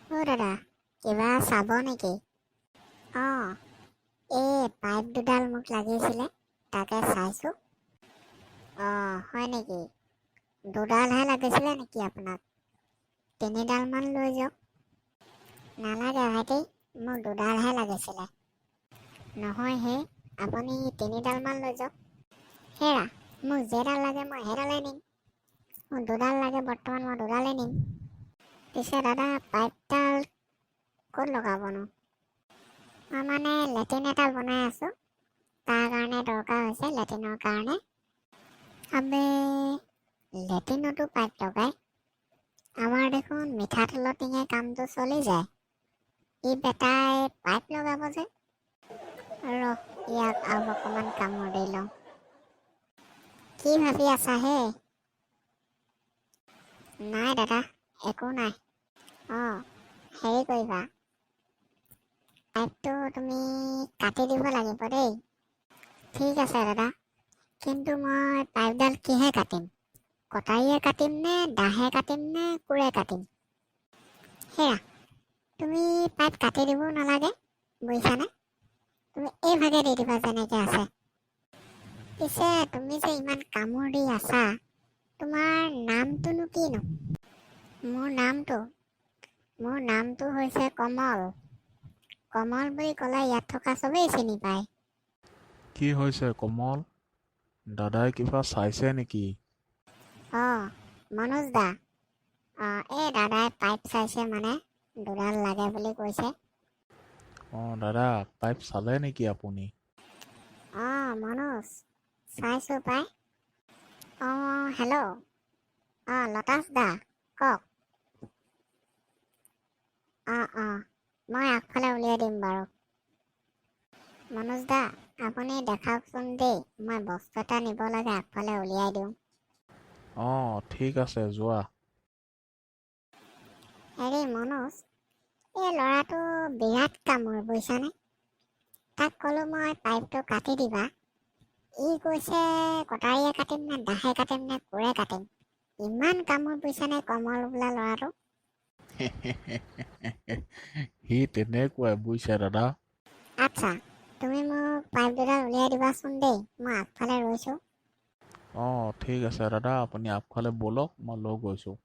অ' দাদা, কিবা চাব নেকি? অঁ, এই পাইপ দুডাল মোক লাগিছিলে, তাকে চাইছোঁ। অঁ, হয় নেকি? দুডালহে লাগিছিলে নেকি আপোনাক? তিনিডালমান লৈ যাওক। নালাগে ভাইটি, মোক দুডালহে লাগিছিলে। নহয় হে, আপুনি তিনিডালমান লৈ যাওক। হেৰা, মোক যেইডাল লাগে মই সেইডালেই নিম। মোক দুডাল লাগে বৰ্তমান, মই দুডালেই নিম। পিছে দাদা, পাইপডাল ক'ত লগাবনো? মই মানে লেট্ৰিন এটা বনাই আছোঁ, তাৰ কাৰণে দৰকাৰ হৈছে, লেট্ৰিনৰ কাৰণে। আবে, লেট্ৰিনতো পাইপ লগাই? আমাৰ দেখোন মিঠাতেলৰ টিঙে কামটো চলি যায়, ই বেটাই পাইপ লগাব যে। ৰহ, ইয়াক আৰু অকণমান কামোৰ দি লওঁ। কি ভাবি আছা হে? নাই দাদা, একো নাই। অঁ, হেৰি কৰিবা, পাইপটো তুমি কাটি দিব লাগিব দেই। ঠিক আছে দাদা, কিন্তু মই পাইপডাল কিহে কাটিম? কটাৰীয়ে কাটিম নে দাহে কাটিম নে কোৰে কাটিম? হেৰা, তুমি পাইপ কাটি দিবও নালাগে, বুজিছানে? তুমি এইভাগে দি দিবা যেনেকৈ আছে। পিছে তুমি যে ইমান কামোৰ দি আছা, তোমাৰ নামটোনো কিনো? মোৰ নামটো? মোৰ নামটো হৈছে কমল। কমল বুলি ক'লে ইয়াত থকা চবেই চিনি পায়। কি হৈছে কমল? দাদাই কিবা চাইছে নেকি? অঁ, মনোজ দা। অঁ, এই দাদাই পাইপ চাইছে, মানে দুডাল লাগে বুলি কৈছে। অঁ দাদা, পাইপ চালে নেকি আপুনি? অঁ মনোজ, চাইছোঁ পাই। অঁ, হেল্ল'। অঁ, লতাছ দা, কওক। অঁ অঁ, মই আগফালে উলিয়াই দিম বাৰু। মনোজ দা, আপুনি দেখাওকচোন দেই, মই বস্তু এটা নিব লাগে, আগফালে উলিয়াই দিওঁ। অঁ, ঠিক আছে, যোৱা। হেৰি মনোজ, এই ল'ৰাটো বিৰাট কামোৰ, বুজিছানে? তাক ক'লোঁ মই পাইপটো কাটি দিবা, ই কৈছে কটাৰীয়ে কাটিম নে দাহে কাটিম নে কোৰে কাটিম। ইমান কামোৰ, বুজিছানে, কমল বোলা ল'ৰাটো। সি তেনেকুৱাই, বুজিছে দাদা। আচ্ছা, তুমি মোক পাইপ দুডাল উলিয়াই দিবাচোন দেই, মই আগফালে ৰৈছোঁ। অঁ, ঠিক আছে দাদা, আপুনি আগফালে ব'লক, মই লৈ গৈছোঁ।